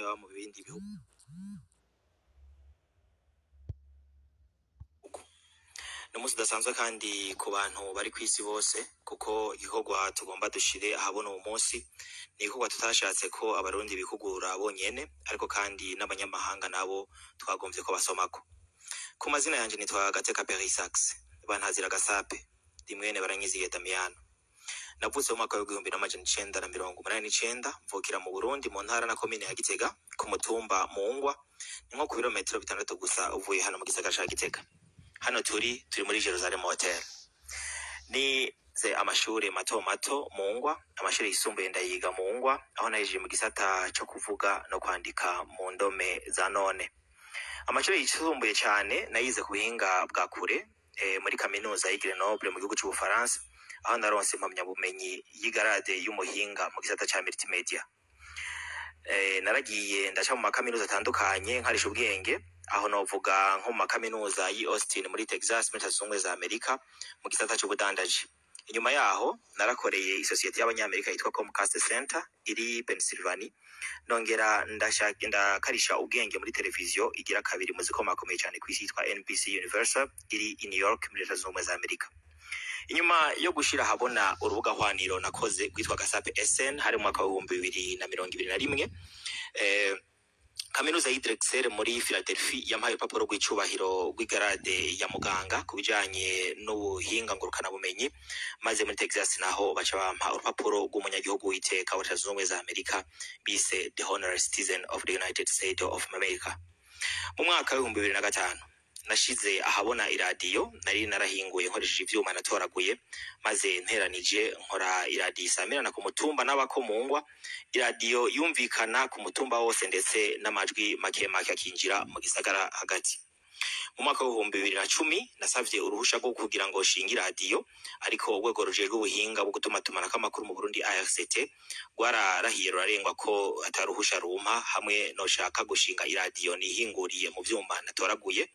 canke baba mu bindi bihugu. Ni umunsi udasanzwe kandi ku bantu bari kw'isi bose, kuko igikorwa tugomba dushire ahabona uwu munsi ni igikorwa tutashatse ko abarundi bikugura bonyene, ariko kandi n'abanyamahanga nabo twagomvye ko basomako. Ku mazina yanje nitwa Gateka Perisax, bantazira Gasape, ndi mwene Baranyiziye Damiyano. Navutse mu mwaka w'1989, mvukira mu Burundi mu ntara na komine ya Gitega, ku mutumba Mungwa, ni nko ku birometero 6 gusa uvuye hano mu gisagara ca Gitega. Hano turi muri Jerusalem Hotel. Nize amashure mato mato Mungwa, amashure yisumbuye ndayiga Mungwa, aho nahejeje mu gisata co kuvuga no kwandika mu ndome za none. Amashure yisumbuye cane nayize ku buhinga bwa kure, muri kaminuza y'i Grenoble mu gihugu c'Ubufaransa, aho naronse impamyabumenyi y'igarade y'umuhinga mu gisata ca multimedia. Naragiye ndaca mu makaminuza atandukanye nkarisha ubwenge, aho novuga nko mu makaminuza y'i Austin muri Texas muri Leta Zunze Ubumwe za Amerika mu gisata c'ubudandaji. Inyuma yaho narakoreye isosiyete y'abanyamerika yitwa Comcast Center iri Pennsylvania, nongera ndakarisha ubwenge muri televiziyo igira kabiri mu zikomakomeye cyane kw'isi yitwa NBC Universal iri i New York muri Leta Zunze Ubumwe za Amerika. Inyuma yo gushira ahabona urubuga hwaniro nakoze rwitwa Gasape SN hari mu mwaka w'2021, kaminuza y'i Drexel muri Philadelphia yampaye urupapuro rw'icubahiro rw'igarade ya muganga ku bijanye n'ubuhinga ngurukanabumenyi, maze muri Texas naho baca bampa urupapuro rw'umunyagihugu w'iteka wa Leta Zunze Ubumwe za Amerika bise the Honorary Citizen of the United States of America. Mu mwaka w'2005 nashize ahabona iradiyo nari narahinguye nkoresheje ivyuma natoraguye, maze nteranije nkora iradiyo isamirana ku mutumba n'abakomungwa, iradiyo yumvikana ku mutumba wose ndetse n'amajwi make make akinjira mu gisagara hagati. Mu mwaka w'2010 nasavye uruhusha rwo kugira ngo nshinge iradiyo, ariko urwego rujejwe ubuhinga bwo gutumatumanako amakuru mu Burundi ARCT rwararahiye rurarengwa ko ataruhusha rumpa hamwe noshaka gushinga iradiyo nihinguriye mu vyuma natoraguye,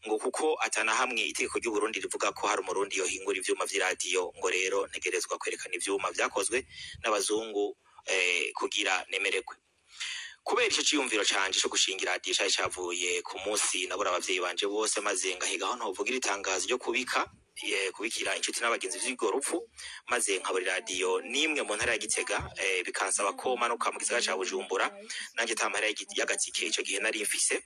ngo kuko atana hamwe itegeko ry'u Burundi rivuga ko hari umurundi yohingura ivyuma vy'iradiyo, ngo rero ntegerezwa kwerekana ivyuma vyakozwe n'abazungu kugira nemererwe. Kubera ico ciyumviro canje co gushinga iradiyo cari cavuye ku munsi nabura abavyeyi banje bose, maze ngahiga aho ntovugira itangazo ryo kubikira inshuti n'abagenzi vy'urwo rupfu, maze nkabura iradiyo n'imwe mu ntara ya Gitega, bikansaba ko manuka mu gisagara ca Bujumbura nanje ata mahera y'agatike ico gihe nari mfise.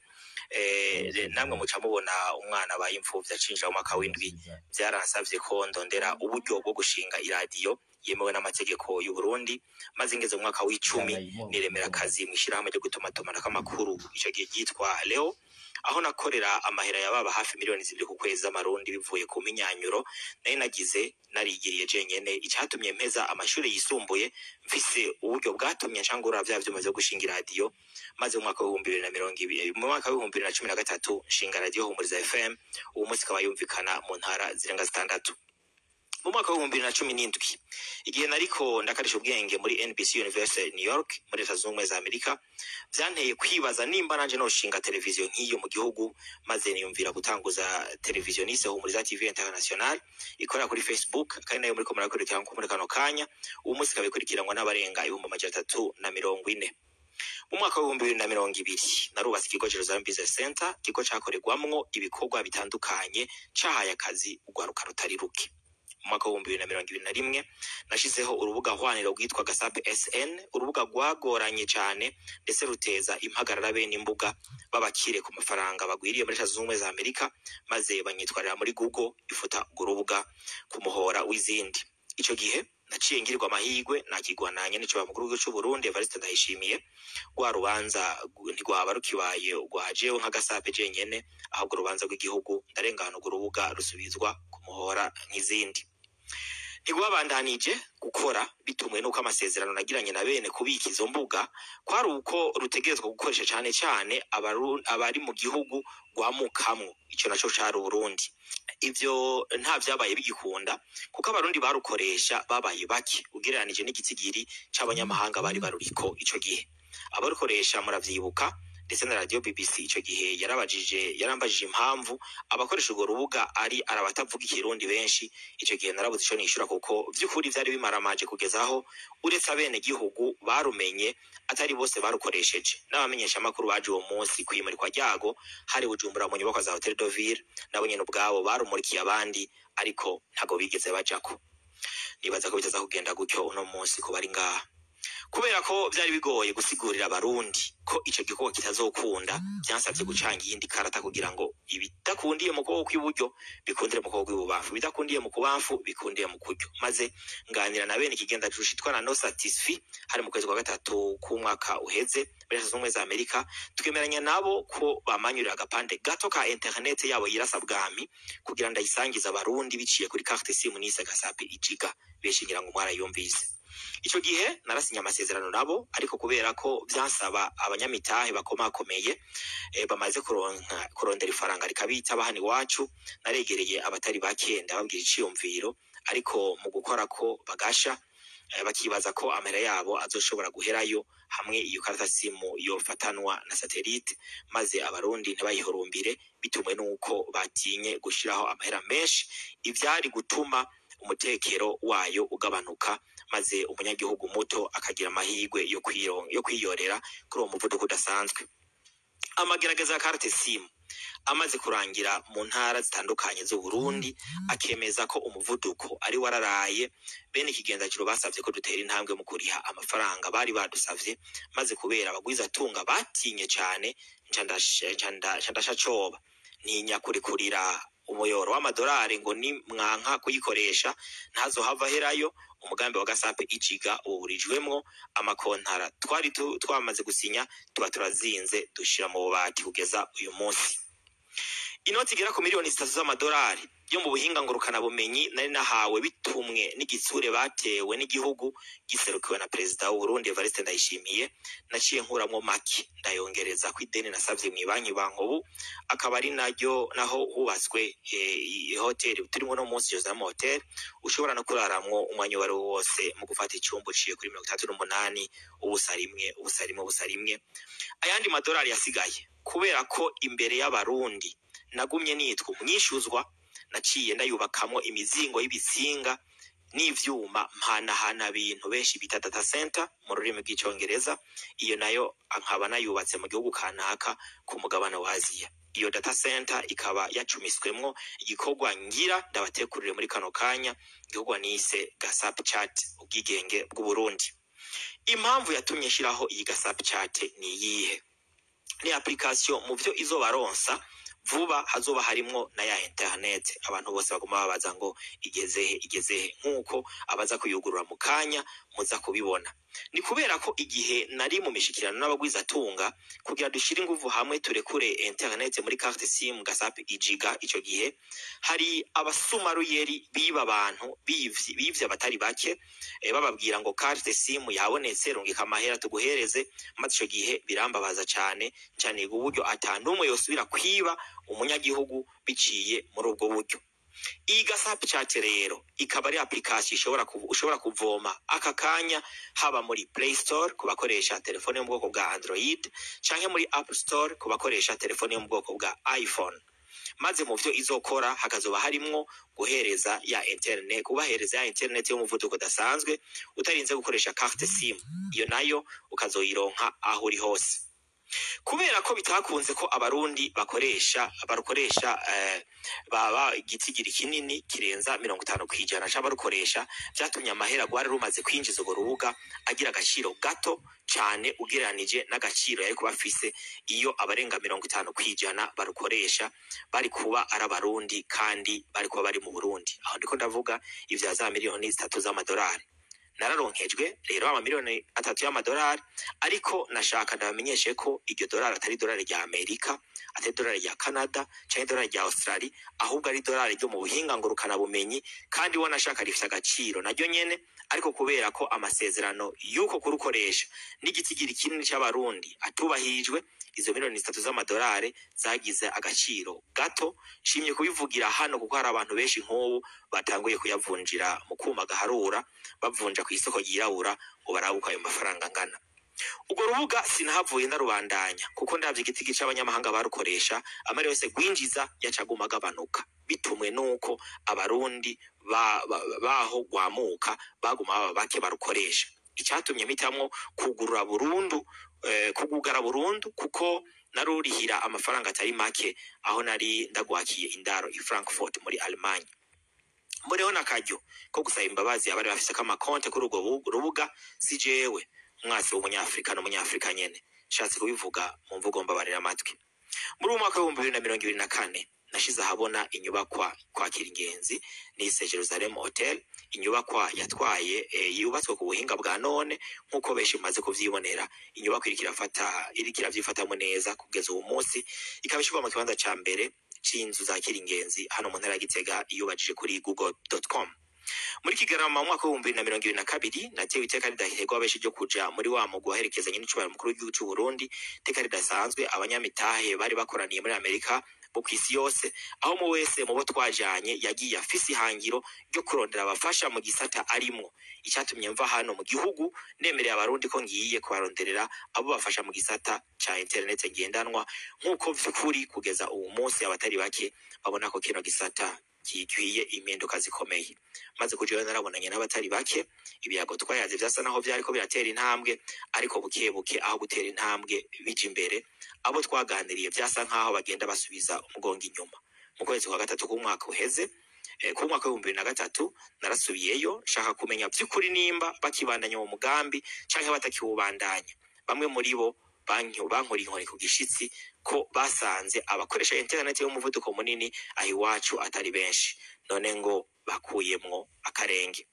Namwe muca mubona umwana abaye impfuvyi acinjira mu mwaka w'indwi, vyaransavye ko ndondera uburyo bwo gushinga iradiyo yemewe n'amategeko y'u Burundi, maze ngeze mu mwaka w'icumi niremera akazi mw'ishirahamwe ryo gutumatumanako amakuru ico gihe ryitwa Leo, aho nakorera amahera yababa hafi miliyoni 2 ku kwezi z'amarundi bivuye ku minyanyuro nari nagize narigiriye jenyene. Icatumye mpeza amashuri yisumbuye mfise uburyo bwatumye ncangura vya vyuma vyo gushinga iradiyo, maze mu mwaka w'2020, mu mwaka w'2013 nshinga radiyo Humuriza FM, uwo munsi ikaba yumvikana mu ntara zirenga 6. Mu mwaka w'2017 igihe nariko ndakarisha ubwenge muri NBC University New York muri Leta Zunze Ubumwe za Amerika, vyanteye kwibaza nimba nanje noshinga televiziyo nk'iyo mu gihugu, maze niyumvira gutanguza televiziyo nise Humuriza TV International ikorera kuri Facebook, kandi nayo muriko murakurikira nko muri kano kanya. Uwo munsi ikaba ikurikiranwa n'abarenga 340,000. Mu mwaka w'2020 narubatse ikigo Jerusalem Business Center, ikigo cakorerwamwo ibikorwa bitandukanye cahaye akazi urwaruka rutari ruke. Mu mwaka w'2021 nashizeho urubuga hwaniro rwitwa Gasape SN, urubuga rwagoranye cane ndetse ruteza impagarara bene imbuga b'abakire ku mafaranga bagwiriye muri Leta Zunze Ubumwe za Amerika, maze banyitwarira muri Google ifuta urwo rubuga ku muhora w'izindi. Ico gihe naciye ngirirwa amahirwe nakigwananye n'ico mukuru w'igihugu c'u Burundi Evariste Ndayishimiye, rwa rubanza ntigwaba rukibaye rwa jewe nka Gasape jenyene, ahubwo urubanza rw'igihugu, ndarengana urwo rubuga rusubizwa ku muhora nk'izindi. Ntigwabandanije gukora bitumwe n'uko amasezerano nagiranye na bene kubika izo mbuga kwari uko rutegerezwa gukoresha cane cane abari mu gihugu rwamukamwo, ico naco cari Uburundi. Ivyo nta vyabaye bigikunda kuko abarundi barukoresha babaye bake ugereranije n'igitigiri c'abanyamahanga bari baruriko ico gihe. Abarukoresha muravyibuka Ndetse na radio BBC ico gihe yarambajije impamvu abakoresha urwo rubuga ari abatavuga ikirundi benshi. Ico gihe narabuze ico nishura, kuko vy'ukuri vyari bimaramaje kugeza aho uretse abene gihugu barumenye, atari bose barukoresheje. N'abamenyesha amakuru baje uwo munsi kwimurikwa ryago hari Bujumbura mu nyubakwa za Hotel de Ville, nabo nyene ubwabo barumurikiye abandi, ariko ntago bigeze bajako. Nibaza ko bitaza kugenda gutyo uno munsi ko bari ngaha. Kubera ko vyari bigoye gusigurira abarundi ko ico gikorwa kitazokunda, vyansavye gucanga iyindi karata kugira ngo ibidakundiye mu kuboko kw'iburyo bikundire mu kuboko kw'ibubamfu, ibidakundiye mu kubamfu bikundiye mu kuryo. Maze nganira na bene ikigenda citwa na No Satisfi, hari mu kwezi kwa gatatu k'umwaka uheze, muri Leta Zunze Ubumwe za Amerika. Twemeranya nabo ko bamanyurira agapande gato ka internet yabo yirasa bwami kugira ndayisangize abarundi biciye kuri carte SIM nise Gasape Ijiga. Benshi ngira ngo mwarayumvise. Ico gihe narasinye amasezerano nabo, ariko kubera ko vyansaba abanyamitahe bakomakomeye, bamaze kuronka kurondera ifaranga rikabita hano iwacu, naregereye abatari bake ndababwira iciyumviro, ariko mu gukora ko bagasha, bakibaza ko amahera yabo azoshobora guherayo hamwe iyo karata simu yofatanwa na satellite, maze abarundi ntibayihurumbire, bitumwe nuko batinye gushiraho amahera menshi, ivyari gutuma umutekero wayo ugabanuka, maze umunyagihugu muto akagira amahirwe yo kwiyorera kuri uwo muvuduko udasanzwe. Amagerageza ya carte SIM amaze kurangira mu ntara zitandukanye z'Uburundi, akemeza ko umuvuduko ari wararaye, bene ikigendajuru basavye ko dutera intambwe mu kuriha amafaranga bari badusavye. Maze kubera abagwizatunga batinye cane, nca ndasha coba ntinya kurikurira umuyoro w'amadolari ngo ni mwanka kuyikoresha ntazohava aherayo. Umugambi wa Gasape Ijiga uburijwemwo amakontara twari twamaze gusinya, tuba turazinze dushira mu bubati kugeza uyu munsi. Inoti igera ku miliyoni 3 z'amadolari yo mu buhinga ngurukanabumenyi nari nahawe bitumwe n'igitsure batewe n'igihugu giserukiwe na perezida w'Uburundi Evariste Ndayishimiye, naciye nkuramwo make ndayongereza ku ideni nasavye mw'ibanki Bankobu, akaba ari naryo naho hubatswe hoteli turimo no munsi, Josam Hotel, ushobora no kuraramwo umwanya uwo ari wo wose mu gufata icumba uciye kuri 38 0 0 0 0 0 1. Ayandi madolari yasigaye, kubera ko imbere y'abarundi nagumye nitwa umwishuzwa, naciye ndayubakamwo imizingo y'ibitsinga n'ivyuma mpanahana bintu benshi bita data center mu rurimi rw'icongereza. Iyo nayo nkaba nayubatse mu gihugu kanaka ku mugabane wa Aziya. Iyo data center ikaba yacumiswemwo igikorwa ngira ndabatekurire muri kano kanya, igikorwa nise Gasap Chat ubwigenge bw'Uburundi. Impamvu yatumye nshiraho iyi Gasap Chat ni iyihe? Ni application mu vyo izobaronsa vuba hazoba harimwo na ya internet abantu bose baguma babaza ngo igezehe, igezehe, nk'uko abaza kuyugurura mu kanya muza kubibona. Ni kubera ko igihe nari mu mishikirano n'abagwizatunga kugira dushire inguvu hamwe turekure internet muri carte SIM Gasap Ijiga, ico gihe hari abasumaruyeri biba abantu, bivye abatari bake, bababwira ngo carte SIM yabonetse, rungika amahera tuguhereze. Maze ico gihe birambabaza cane, ncaniga uburyo ata n'umwe yosubira kwiba umunyagihugu biciye muri ubwo buryo. Iyi Gasap Chat rero ikaba ari application ushobora kuvoma aka kanya, haba muri Play Store ku bakoresha telefone yo mu bwoko bwa Android, canke muri App Store ku bakoresha telefone yo mu bwoko bwa iPhone. Maze mu vyo izokora hakazoba harimwo guhereza ya internet, kubahereza ya internet y'umuvuduko udasanzwe utarinze gukoresha carte SIM. Iyo nayo ukazoyironka aho uri hose. Kubera ko bitakunze ko abarundi bakoresha barukoresha, baba igitigiri kinini kirenza 50% c'abarukoresha, vyatumye amahera rwari rumaze kwinjiza urwo rubuga agira agaciro gato cane ugereranije n'agaciro yari kuba afise iyo abarenga 50% barukoresha bari kuba ari abarundi kandi bari kuba bari mu Burundi. Aho ndiko ndavuga ivya za miliyoni 3 z'amadolari. Nararonkejwe rero amamiliyoni 3 y'amadolari, ariko nashaka ndabamenyeshe ko iryo dolari atari dolari rya Amerika, atari dolari rya Canada canke dolari rya Australia, ahubwo ari dolari ryo mu buhinga ngurukanabumenyi, kandi wanashaka rifise agaciro naryo nyene. Ariko kubera ko amasezerano y'uko kurukoresha n'igitigiri kinini c'abarundi atubahirijwe, izo miliyoni 3 z'amadolari zagize agaciro gato. Nshimye kubivugira hano kuko hari abantu benshi nk'ubu batanguye kuyavunjira mu kuma gaharura, bavunja ku isoko ryirabura ngo barabe uko ayo mafaranga angana. Urwo rubuga sinahavuye ndarubandanya, kuko ndavye igitigi c'abanyamahanga barukoresha, amara yose gwinjiza yacaguma agabanuka, bitumwe nuko Abarundi baho rwamuka baguma baba bake barukoresha. Icatumye mpitamwo kugurura burundu, kugugara burundu, kuko narurihira amafaranga atari make aho nari ndagwakiye indaro i Frankfurt muri Allemagne. Mboneho n'akaryo ko gusaba imbabazi abari bafise amakonte kuri urwo rubuga. Si jewe umwasi w'Umunyafrika n'Umunyafrika nyene, nshatse kubivuga mu mvugo mbabarira amatwi. Muri uwo mwaka w'2024 nashize ahabona inyubakwa kwakira ingenzi nise Jerusalem Hotel, inyubakwa yatwaye yubatswe ku buhinga bwa none, nk'uko benshi mumaze kuvyibonera. Inyubakwa iriko irafata, iriko iravyifatamwo neza kugeza uwu munsi, ikaba ishirwa mu kibanza ca mbere c'inzu zakira ingenzi hano mu ntara ya Gitega iyo ubajije kuri google.com. Muri Kigarama mu mwaka w'2022 natewe iteka ridaherwa benshi ryo kuja muri wa mugwi waherekezanye n'icubahiro mukuru w'igihugu c'u Burundi, iteka ridasanzwe, abanyamitahe bari bakoraniye muri Amerika bo kw'isi yose, aho mu wese mu bo twajanye yagiye afise ihangiro ryo kurondera abafasha mu gisata arimwo. Icatumye mva hano mu gihugu nemereye Abarundi ko ngiye kubaronderera abo bafasha mu gisata ca internet ngendanwa, nk'uko vy'ukuri kugeza uwu munsi abatari bake babona ko kino gisata gikwiye impinduka zikomeye. Maze kujayo narabonanye n'abatari bake, ibiyago twayaze vyasa naho vyariko biratera intambwe, ariko buke buke aho gutera intambwe bija imbere, abo twaganiriye vyasa nkaho bagenda basubiza umugongo inyuma. Mu kwezi kwa gatatu k'umwaka uheze, k'umwaka w'2003, narasubiyeyo nshaka kumenya vy'ukuri nimba bakibandanya uwo mugambi canke batakiwubandanya. Bamwe muri bo bankuriye inkoni ku gishitsi ko basanze abakoresha internet y'umuvuduko munini aho iwacu atari benshi, none ngo bakuyemwo akarenge.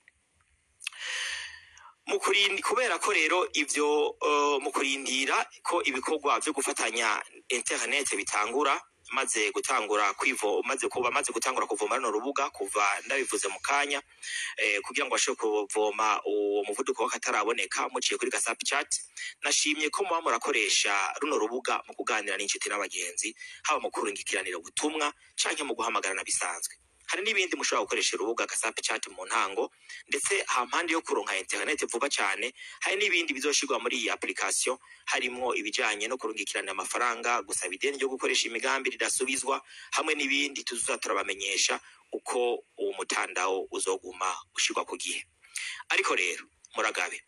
Mu kubera ko rero ivyo mu kurindira ko ibikorwa vyo gufatanya internet bitangura, maze gutangura kwivo maze kuba maze gutangura kuvoma runo rubuga kuva ndabivuze mu kanya, kugira ngo bashobore kuvoma uwo muvuduko w'akataraboneka muciye kuri Gasape Chat. Nashimye ko muba murakoresha runo rubuga mu kuganira n'inshuti n'abagenzi, haba mu kurungikiranira ubutumwa canke mu guhamagarana bisanzwe. Hari n'ibindi mushobora gukoresha urubuga Gasape Chat mu ntango, ndetse hampande yo kuronka internet vuba cane, hari n'ibindi bizoshirwa muri iyi application, harimwo ibijanye no kurungikirana amafaranga, gusaba ideni ryo gukoresha imigambi ridasubizwa, hamwe n'ibindi tuzoza turabamenyesha uko uwo mutandao uzoguma ushirwa ku gihe. Ariko rero muragabe,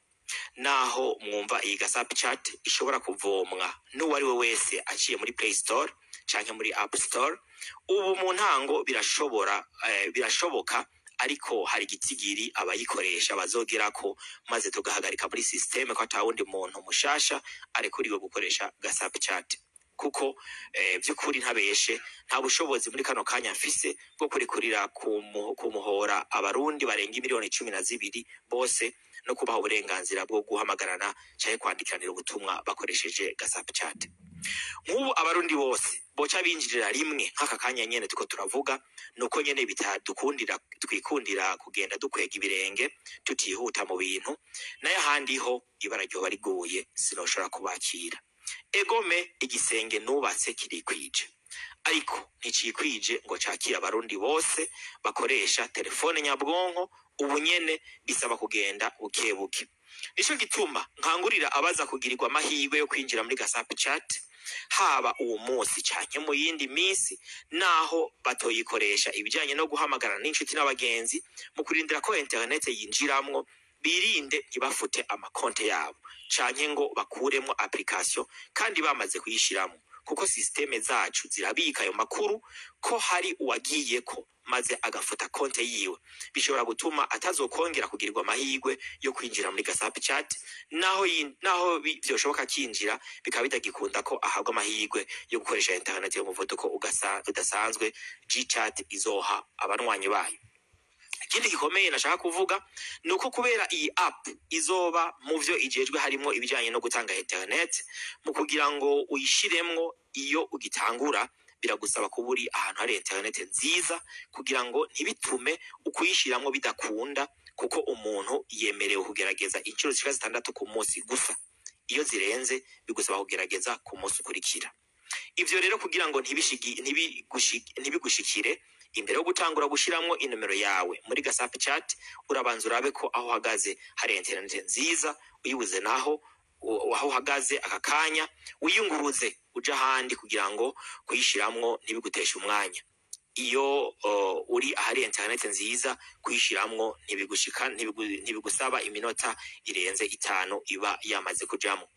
naho mwumva iyi Gasape Chat ishobora kuvomwa n'uwari we wese aciye muri Play Store canke muri App Store, ubu mu ntango birashobora, birashoboka, ariko hari igitigiri abayikoresha bazogerako maze tugahagarika muri systeme ko atawundi muntu mushasha arekuriwe gukoresha Gasape Chat, kuko vy'ukuri ntabeshe, nta bushobozi muri kano kanya mfise bwo kurekurira kumuhora Abarundi barenga 12 miliyoni bose no kubaha uburenganzira bwo guhamagarana canke kwandikiranira ubutumwa bakoresheje Gasape Chat. Nk'ubu Abarundi bose boca binjirira rimwe nk'aka kanya nyene tuko turavuga, nuko nyene bitadukundira, twikundira kugenda dukwega ibirenge, tutihuta mu bintu. Nayo ahandi ho ibara ryoba riguye sinoshobora kubakira. Egome, igisenge nubatse kirikwije, ariko nticikwije ngo cakire Abarundi bose bakoresha telefone nyabwonko ubu nyene, bisaba kugenda buke buke. Nico gituma nkangurira abaza kugirirwa amahirwe yo kwinjira muri Gasape Chat, haba uwo munsi canke mu yindi minsi, naho batoyikoresha ibijanye no guhamagarana n'inshuti n'abagenzi, mu kurindira ko internet yinjiramwo, birinde ntibafute amakonte yabo canke ngo bakuremwo application kandi bamaze kuyishiramwo, kuko système zacu zirabika ayo makuru ko hari uwagiyeko maze agafuta konte yiwe, bishobora gutuma atazokongera kugirirwa amahirwe yo kwinjira muri Gasape Chat, naho vyoshoboka akinjira, bikaba bitagikunda ko ahabwa amahirwe yo gukoresha internet y'umuvuduko udasanzwe Gchat izoha abanywanyi bayo. Ikindi gikomeye nashaka kuvuga ni uko kubera iyi app izoba mu vyo ijejwe harimwo ibijanye no gutanga internet, mu kugira ngo uyishiremwo iyo ugitangura biragusaba kuba uri ahantu hari internet nziza, kugira ngo ntibitume ukuyishiramwo bidakunda, kuko umuntu yemerewe kugerageza inshuro zishika zitandatu ku munsi gusa. Iyo zirenze bigusaba kugerageza ku munsi ukurikira. Ivyo rero kugira ngo ntibigushikire, imbere yo gutangura gushiramwo inomero yawe muri Gasape Chat, urabanza urabe ko aho uhagaze hari internet nziza. Uyibuze naho Aho uhagaze aka kanya, wiyunguruze uja ahandi kugira ngo kuyishiramwo ntibiguteshe umwanya. Iyo uri ahari internet nziza, kuyishiramwo ntibigushika, ntibigusaba iminota irenze 5, iba yamaze kujamwo.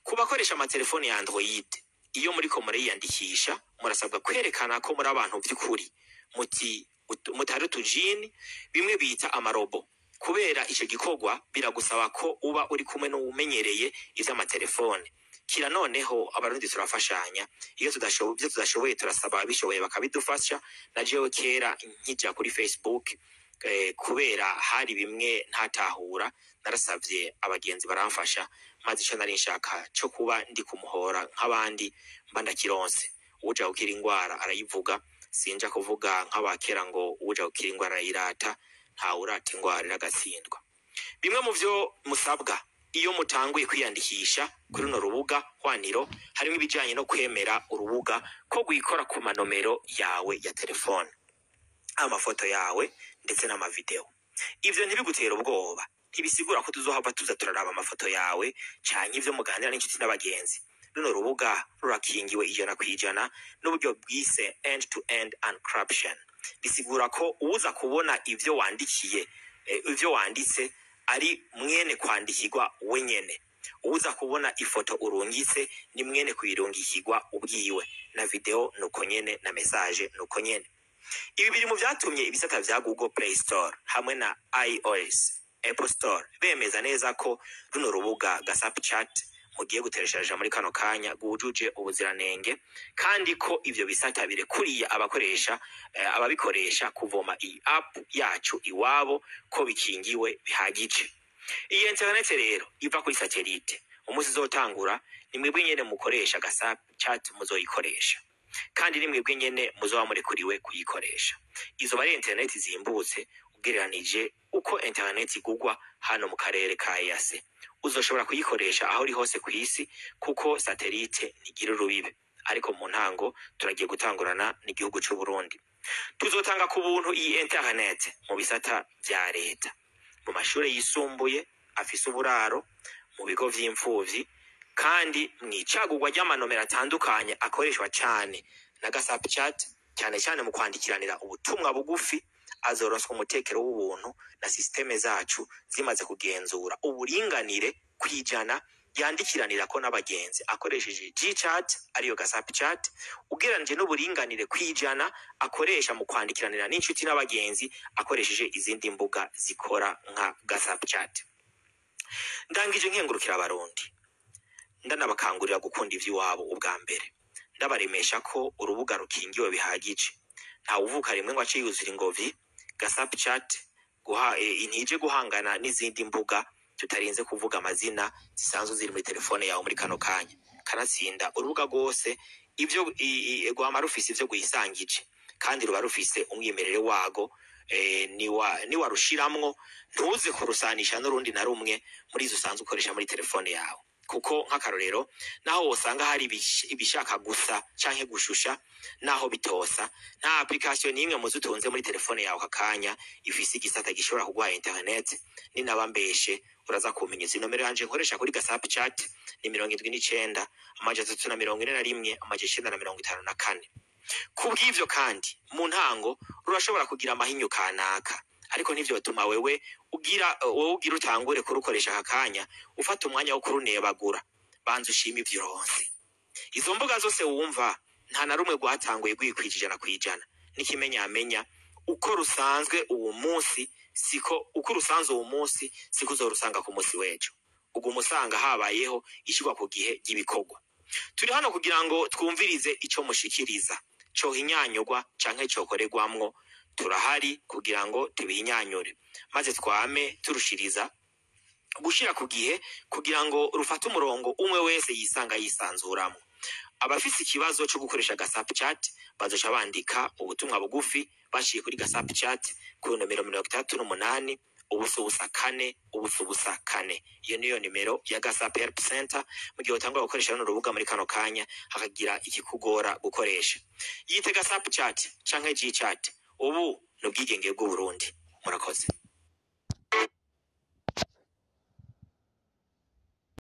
Ku bakoresha amatelefoni ya Android, iyo muriko muriyandikisha, murasabwa kwerekana ko muri abantu vy'ukuri, muti mutari utujini, bimwe bita amarobo. Kubera ico gikorwa biragusaba ko uba uri kumwe n'uwumenyereye ivy'amatelefone. Kira noneho Abarundi turafashanya, iyo tudashoboye, ivyo tudashoboye turasaba ababishoboye bakabidufasha. Na jewe kera nkija kuri Facebook, kubera hari bimwe ntatahura, narasavye abagenzi baramfasha, maze ico nari nshaka co kuba ndi kumuhora nk'abandi mba ndakironse. Uwuja gukira ingwara arayivuga. Sinja kuvuga nk'abakera ngo uwuja gukira ingwara arayirata. Ntawurata ingwara, iragatsindwa. Bimwe mu vyo musabwa iyo mutanguye kwiyandikisha kuri runo rubuga hwaniro, harimo ibijanye no kwemera urubuga ko rwikora ku manomero yawe ya telefone, amafoto yawe ndetse n'amavideo. Ivyo ntibigutera ubwoba, ntibisigura ko tuzohava tuza turaraba amafoto yawe canke ivyo muganira n'inshuti n'abagenzi. Runo rubuga rurakingiwe 100% n'uburyo bwise end to end encryption. Bisigura ko uza kubona ivyo wandikiye, ivyo wanditse, ari mwene kwandikirwa wenyene. Uza kubona ifoto urungitse ni mwene kuyirungikirwa ubwiwe, na video nuko nyene, na message nuko nyene. Ibi biri mu vyatumye ibisata vya Google Play Store hamwe na iOS Apple Store bemeza neza ko runo rubuga Gasap Chat mugiye gutereshaja muri kano kanya rwujuje ubuziranenge, kandi ko ivyo bisata birekuriye abakoresha, ababikoresha kuvoma iyi app yacu iwabo, ko bikingiwe bihagije. Iyi internet rero iva kuri satellite, umunsi izotangura, ni mwebwe nyene mukoresha Gasap Chat muzoyikoresha, kandi ni mwebwe nyene muzoba murekuriwe kuyikoresha. Izoba ari internet zimbutse ugereranije uko internet igurwa hano mu karere ka EAC. Uzoshobora kuyikoresha aho uri hose ku isi, kuko satellite ntigira urubibe. Ariko mu ntango turagiye gutangurana n'igihugu c'u Burundi. Tuzotanga ku buntu iyi internet mu bisata vya leta, mu mashure yisumbuye afise uburaro, mu bigo vy'imfuvyi, kandi mw'icagurwa ry'amanomero atandukanye akoreshwa cane na Gasap Chat, cyane cyane mu kwandikiranira ubutumwa bugufi, azoronswa umutekero w'ubuntu na système zacu zimaze kugenzura uburinganire kwijana yandikiranirako n'abagenzi akoresheje Gchat, ariyo Gasap Chat, ugereranije n'uburinganire kwijana akoresha mu kwandikiranira n'inshuti n'abagenzi akoresheje izindi mbuga zikora nka Gasap Chat. Ndangije nkengurukira Abarundi, ndanabakangurira gukunda ivy'iwabo ubwa mbere, ndabaremesha ko urubuga rukingiwe bihagije. Ntawuvuka rimwe ngo ace yuzura ingobyi. Gasap Chat guha ntije guhangana n'izindi mbuga tutarinze kuvuga amazina zisanzwe ziri muri telefone yawe muri kano kanya. Kanatsinda urubuga rwose ivyo rwama rufise ivyo rwisangije, kandi ruba rufise umwimerere wago. Niwarushiramwo ntuze kurusanisha n'urundi na rumwe muri izo usanzwe ukoresha muri telefone yawe, kuko nk'akarorero naho wosanga hari ibishaka gusa canke gushusha, naho bitosa, nta application n'imwe muzo utunze muri telefone yawe aka kanya ifise igisata gishobora kuguha internet. Ninaba mbeshe uraza kumenya. Inomero yanje nkoresha kuri Gasap Chat ni 79 341 954. Kubw'ivyo kandi, mu ntango rurashobora kugira amahinyu kanaka, ariko ntivyotuma wewe ugira, wowe ugira utangure kurukoresha aka kanya, ufata umwanya wo kurunebagura. Banza ushime ivyo uronse. Izo mbuga zose wumva, nta na rumwe rwatanguye rwikwije 100%. N'ikimenyamenya, uko rusanzwe uwo munsi siko, uko rusanzwe uwo munsi siko uzorusanga ku munsi w'ejo. Uguma usanga habayeho ishirwa ku gihe ry'ibikorwa. Turi hano kugira ngo twumvirize ico mushikiriza cohinyanyurwa canke cokorerwamwo. Turahari kugira ngo tubihinyanyure, maze twame turushiriza gushira ku gihe kugira ngo rufate umurongo umwe wese yisanga yisanzuramwo. Abafise ikibazo co gukoresha Gasap Chat bazoca bandika ubutumwa bugufi baciye kuri Gasap Chat ku nomero 68 0 0 4 0 0 4. Iyo niyo nimero ya Gasap Help Center mu gihe utangura gukoresha runo rubuga muri kano kanya hakagira ikikugora gukoresha. Yite Gasap Chat canke Gchat, ubu ni ubwigenge bw'Uburundi. Murakoze.